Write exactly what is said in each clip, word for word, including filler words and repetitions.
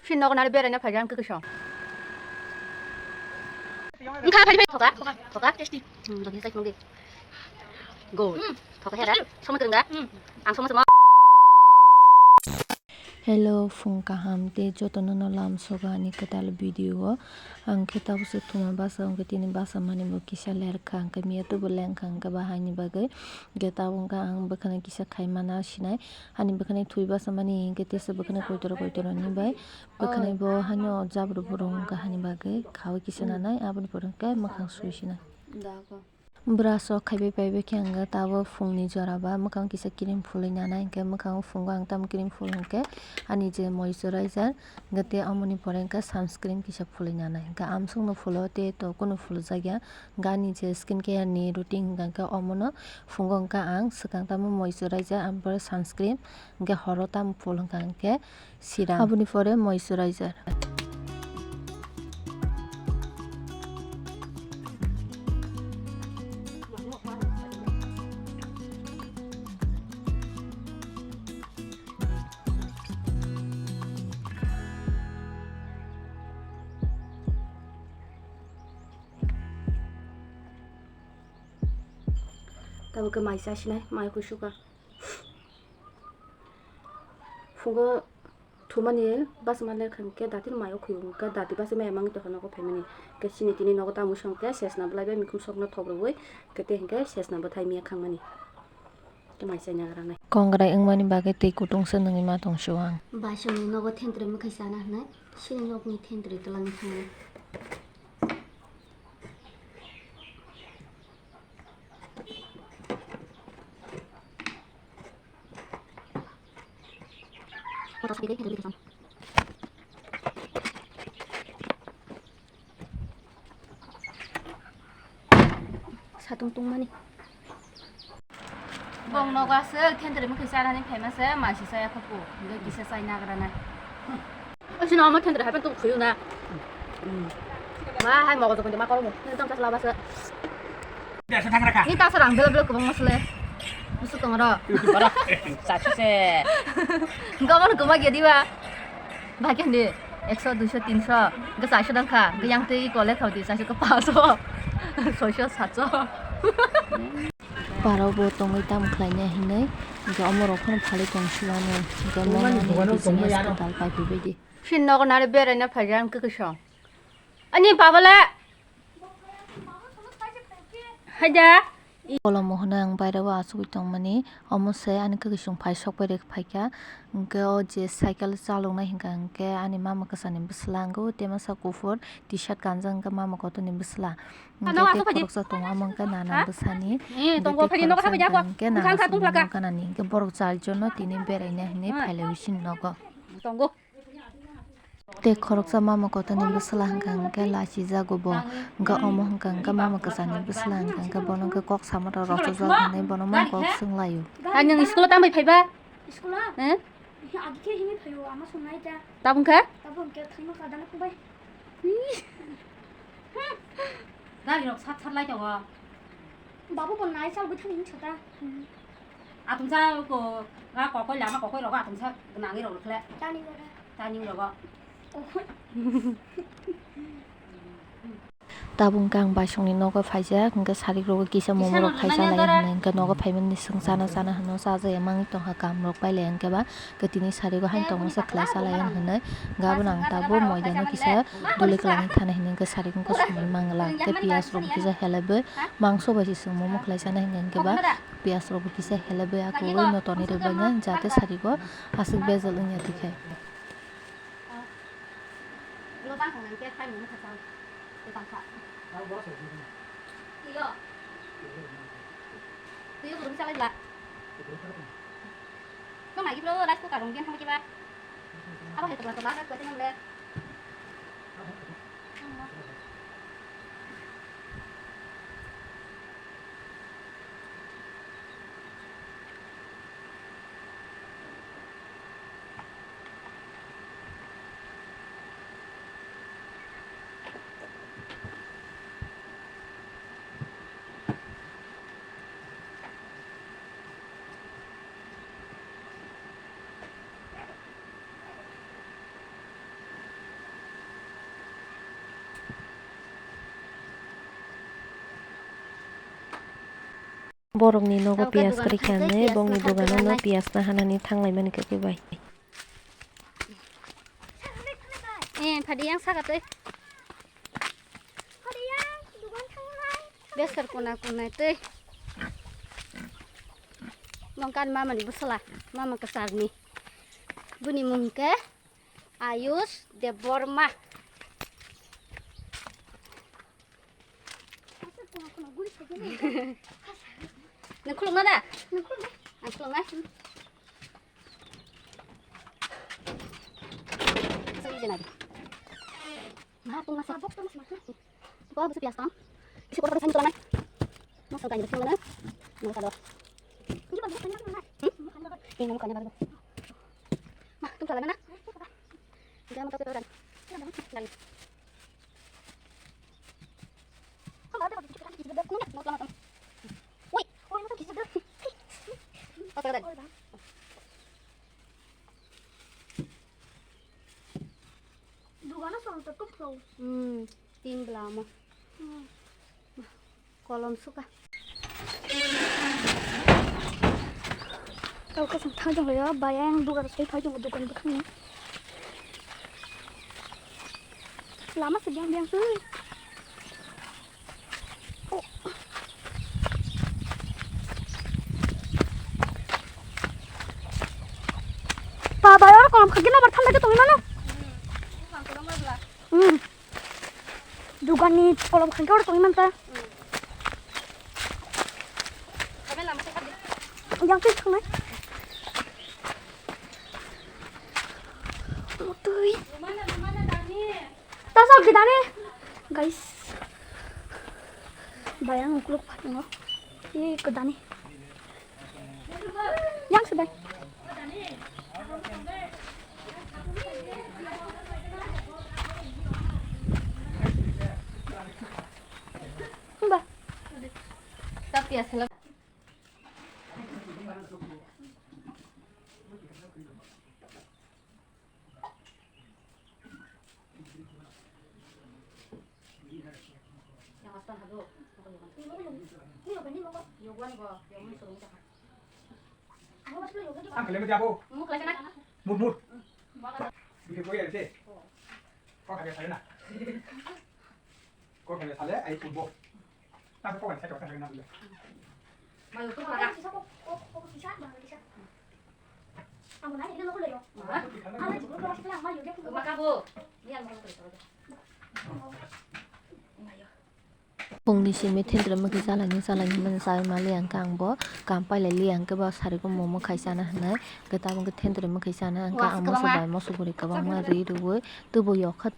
Sini nogo nari beraina phaikha ang kwkwi song. Wngkha phai phai thoka, thoka, thoka, tasty. Hmm, lagi sai nungdi. Go. Hmm. Thoka hera, sama kerengga. Hmm. Ang sama sama. Hello, phung kaham tei jotono no lamsogo ani kwtal video o. Ang khe tabuk se thuma basa, hwnkhe tini basa mani bo kisa lerkha, hwnkhe miya tubu lengkha, hwnkhe bahaini bagwi. Hwnkhe tabuk wngkha ang bwkhani kisa khaimana sinai. Ani bwkhani thwi basa mani hwnkhe tesa bwkhani koitoro koitoro ni bai. Bwkhani bo haino jabru burung wngkha hani bagwi khaui kisa nanai, aboni pore hwnkhe mwkhang sui sinai. Brush rok khaibai paibai khe ang tabuk phungni jora ba mwkhang kisa cream phulwi nanai, hwnkhe mwkhango phungo ang tamo cream phul hwnkhe ani je moisturizer hwnkhe tei amoni pore hwnkhe sunscreen kisa phulwi nanai, hwnkhe amsukno phulo tei to kunu phuljakya, hwnkhe ani je skin care ni routine hwnkha hwnkhe omono phungo hwnkha ang swkang tamo moisturizer, amoni pore sunscreen, hwnkhe horo tamo phul hwnkha hwnkhe serum, aboni pore moisturizer. Tabuk khe mai chasinai, mai kusuka. Phungo thumani bachama lerkha hwnkhe dati maio khuyung hwnkhe dati bachama emang tongkha nogo phaimani. Khe chini tini nogo tamo song khe sesna bwlai bai mikhum sokno thok rwui khe tei hwnkhe sesna bwthai miya khangmani. Khe mai chaina gra nai. Kongrai wngmani bagwi twi kutung se nungwi ma tong sio ang. Baisongni nogo thentwrwi mwkhai chana hwnwi chini nokni thentwrwi twlangwi thangnai. Satung tungmani. Bong nogo aswk thentwrwi mwkhwi chanani phaima se masi chaya kho pu. Hwnkhe kisa chai nagra nai. Oisino omo thentwrwi haiphano tung khuyu na. Ma hai mogo jokon de ma koromo. Nini tong chasla basa. Ni ta sarang bela bela kwbangma sle. Musuk tong ro. Sasi se. Hwnkhe omo kwma gya diba. Bhai khe hwndi ekso, duiso, tinso, hwnkhe chairso dang kha, hwnkhe yang twi kole khao di, chairso khe paso, soiso, satso. Parao bo tongwi tamo khlaina hinwi, hwnkhe omo rok phano phalwi tong sio ano, hwnkhe mono ani business kwtal pai phai bai di. Sini nogo nari beraina phaikha ang kwkwi song. Ani baba le. Haida. Kolomo hwnwi ang baireo achugwi tongmani, omo se ani kwkwi chwng phai sok bai rwk phaikha. Hwnkhe o je cycle chaloknai hwnkha hwnkhe ani mama kwchani bwsla wngkha, o tei masa kuphur T-shirt kanjak hwnkha mama kotorni bwsla. Hwnkhe tei khoroksa tongo, omo wngkha nana bwsani. Hwnkhe tei khoroksa hwnkha hwnkhe nana swkang kanani. Hwnkhe borok charjon no tini beraina hinwi phailaiwi chini nogo. Tei khoroksa mama kotorni bwsla hwnkha hwnkhe lachijago bo. Hwnkhe omo hwnkha hwnkhe mama kwchani bwsla hwnkha hwnkhe bono hwnkhe kok samarok rochojak hwnwi bono mung kok swnglaio. Hai nwng school-o tamo bai phaiba? School-o? Eh? Agi khe himwi phaio, ama songnai ta. Tabuk khe? Tabuk hwnkhe thangma kadana phungbai. Gari rok sat sat lai tongo. Babu bo nai chalgwi thangwi hinwi sata. Atumsa ko ga kokoi lama kokoi rogo atumsa nangwi rok khle. Tani rogo. Tani rogo. Tabuk khe ang baisongni nogo phaijak, hwnkhe sarik rogo kisa momo rok khai chalai hwnwi, hwnkhe nogo phaimani swng chana chana hwnwi chajak ya mangwi tongkha kam rok pailai hwnkhe ba. Khe tini sarigo haino tongmasa khlai chalai ang hwnwi, gabon ang tabuk moidano kisa duli kwlangwi thana hwnwi hwnkhe sarigo wngkha sumui mangla, tei piyaj rok kisa helebwi mangso bai se chwng momo khlai chana hwnwi hwnkhe ba piyaj rok bo kisa helebwi akwui no tonwi rwbaino, jate sarigo aswk bejal wngya twi khai. Twi o burung salai bla. Nung mai gibro rice cooker rung biang thangma kiba. Abo hai tobla tobla rice cooker nang le. Borokni nogo piyas kwrwi kha hinwi bongni dogano no piyas na hanani thanglaimani kwrwi bai. Eh, phadi yang saka twi. Besar kona kona twi. Nongkan mama ni bwsla, mama kwchar ni. Buni mung khe Ayush Debbarma. Nang khuluk na da? Ang khuluk na. Sini jena di. Ma, tong masa. Ko busu pias tong. Isi kotor sani tulanai. Masa kain sini mana? Mau kado. Ini bagus, ini bagus. Hmm? Ini mau kanya bagus. Ma, tong tulanai mana? Jangan mau kado dan. Lagi. Hmm, tin belamo. Kolom suka. Kau kasang thang jong layo, bayang dugar sai phai jong dukan bwkhang ni. Lama se biang biang se. Oh. Baba, oro kolom khagwi nabar thangnai khe tongwi mano. Hmm. Duganni kolom khagwi oro tongwi manta. Yang twi thangnai. Mutui. Tasok gidani. Guys. Bayang ukluk phatungo. Ye kedani. Yang sedai. Mbah. Tapi ya salam. Ang kailaima di abo. Mut, mut. Bini koi ase. Kok kaya saya na. Kok kaya saya, ai football. Nang kok kaya saya kok saya na bela. Mayo tu kok kok kisa kok kok kok kisa bang kisa. Ang mana ini lo lo yo. Ang mana jibro lo sila ang mayo dia. Maka bo. Ni ang mayo tu. Mayo. Phungni simi thendrwi mwkhwi chalaini chalaini hwnmani chaui manliya hwnkhe ang bo kam pailai liya hwnkhe bo sarigo momo khai chana hwnwi hwnkhe tabuk thendrwi mwkhwi chana hwnkhe ang moso bai moso guri kwbangma ri rwui tubu yokha.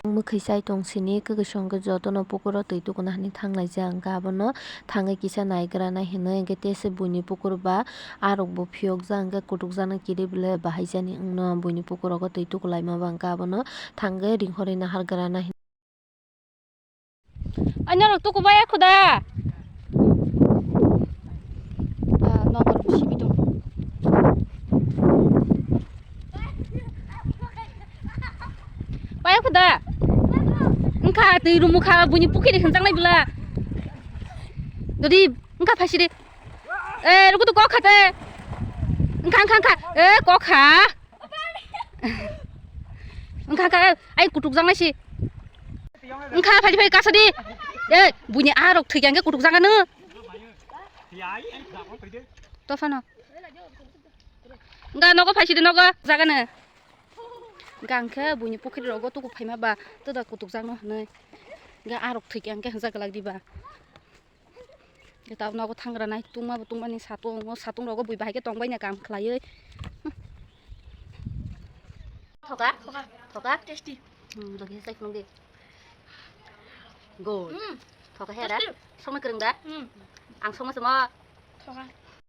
Mwkhwi chai tong sini kwkwi songkhe jotono pukuro twi tukuna hwnwi thanglaijak hwnkhe abono thangwi kisa naigra nai hwnwi hwnkhe tei se buini pukur ba arokbo phiyokjak hwnkhe kutukjaknai kiri belai bahai jani wngno buini pukurogo twi tukulaima ba hwnkhe abono thangwi ringhorwi nahargra nai hwnwi. Ani norok tuku bai khuda. Ah, nokol simi tong. Bai khuda. Wngkha twi rumu kha buini pukhiri hwnjaknai bwla. Dodi wngkha phaisidi. Eh, rukutu kok kha te. Wngkha, wngkha, wngkha. Eh, kok kha. Wngkha, wngkha. Ai kutukjaknai si. Wngkha, phai, phai, kasa di. Eh, buini a rok thwi kha hwnkhe kutukjak ano. Tophano. Wngkha, nogo phai sidi, nogo, jagano. Wngkha, hwnkhe buini pukhiri rogo tuku phaima ba, toda kutukjakno hwnwi. Wngkha, a rok thwi kha hwnkhe hwnjak glak diba. Tei tabuk nogo thangra nai tungma bo tungmani satung o, satung rogo bui bahai khe tongbaina kam khlaiwi. Thoka? Thoka? Tasty. Hmm, logi sai phunuk di. Good. Hmm. Thoka hera? Tasty. Songna kwrwng da? Hmm. Ang songma se mo. Thoka.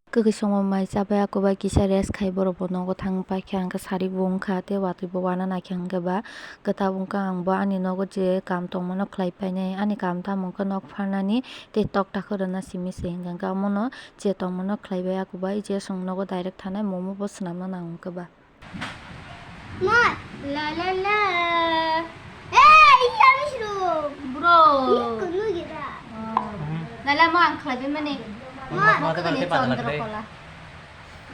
Kwkwi songma mai chabai ako bai kisa rest khai borok bo nogo thang paikha hwnkhe sari bo wngkha tei watwi bo wana naikha hwnkhe ba kwtal wngkha ang bo ani nogo je kam tongmano khlai painai ani kam tamo wngkha nok pharnani tei tokta khe rwna simi se hwnkhe omono je tongmano khlai bai ako bai je chwng nogo direct thanai momo bo swnamna nango hwnkhe ba. Ma. La la la. Eh, iya misru. Bro. Iya kunu gira. Oh. La la, ma ang khlai bai mani. Ma. Ma, ma, ma, ma, Chandra ma, Kola.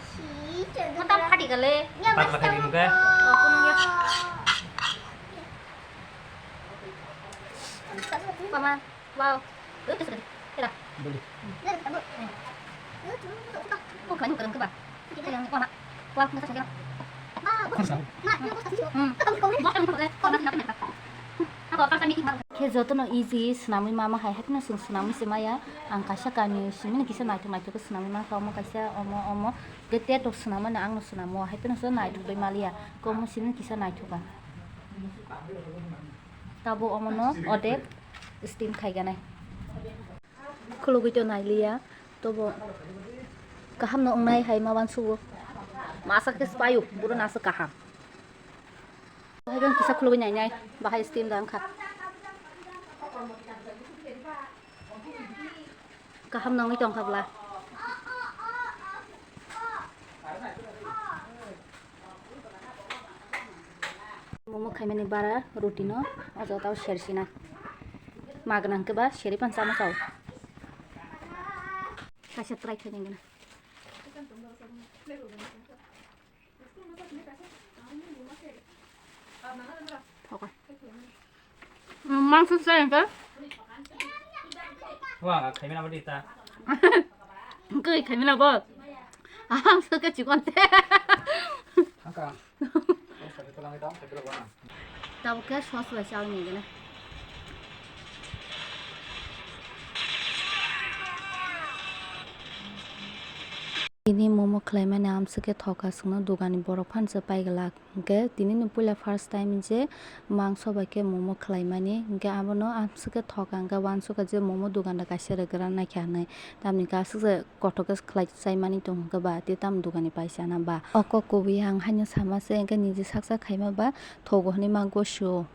Si, Chandra Kola. Mata phati gale. Ya, patla mas khaji muka. Oh, kunu ya. Mama. Wow. Itu sudah. Kira. Beli. Oh, banyak keren ke, Bang? Yang warna. Wow, nggak saja. Hmm. Khe jotono easy swnamwi mama hai, haikhe no chwng swnamwi se maya. Ang kaisa kami simini kisa naithok naithok khe swnamwi mankha, omo kaisa, omo, omo. Khe teto swnamani ang no swnamo, haikhe no naithok bai maliya. Khe omo simini kisa naithok ang. Tabo omono odek steam khaiganai. Khulugwi to nailiya, tobo kaham no wngnai hai ma uansugo. Masa khe spaio, buro naso kaham. Bahai bang kisa khulugwi nainai, bahai steam da wngkha. Kaham no wngwi tongkha bwla. Momo khaimani bara ruti no o jaga o sersi na. Ma gwnang khe ba seri pan chama chao. Kaisa try khainai gana. Thoka. Mangso se hwnkhe. Wa, khaimani abo di ta. Koi khaimani abo. Ang se khe chikon te. Haka. Tabuk khe sauce bai chawi ni gana. Tini momo khlaimani amswk khe thoka, chwngno dugani borok phano se pai glak. Hwnkhe tinini puila first time je mangso bai khe momo khlaimani, hwnkhe abono amswk khe thoka, hwnkhe uansukha je momo duganda kaisa rwgwra naikha hinwi, tamni hwnkhe aswk je kothok khe khlai chaimani tong hwnkhe ba, tei tamo dugani paisa na ba. O kok kubui ang haino sama se, hwnkhe niji saksa khaima ba thogo hinwi ma gosio.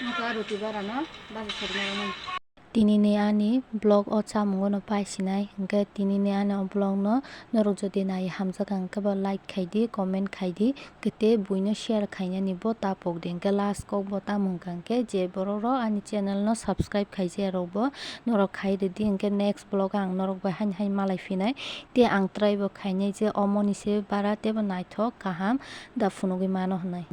Nokha roti bara no baji sari na mani. Tinini ani vlog o chamungo no paisinai, hwnkhe tinini ani o vlog no norok jodi nai hamjak ang khe ba like khai di, comment khai di, kete buino share khainani bo ta pok di, hwnkhe last kok bo tamo hwnkha hwnkhe je borok rok ani channel no subscribe khaijak rok bo norok khai rwdi, hwnkhe next vlog ang norok bai haino haino malai phinai, tei ang try bo khainai je omo ni se bara teibo naithok kaham da phunugwi mano hinwi.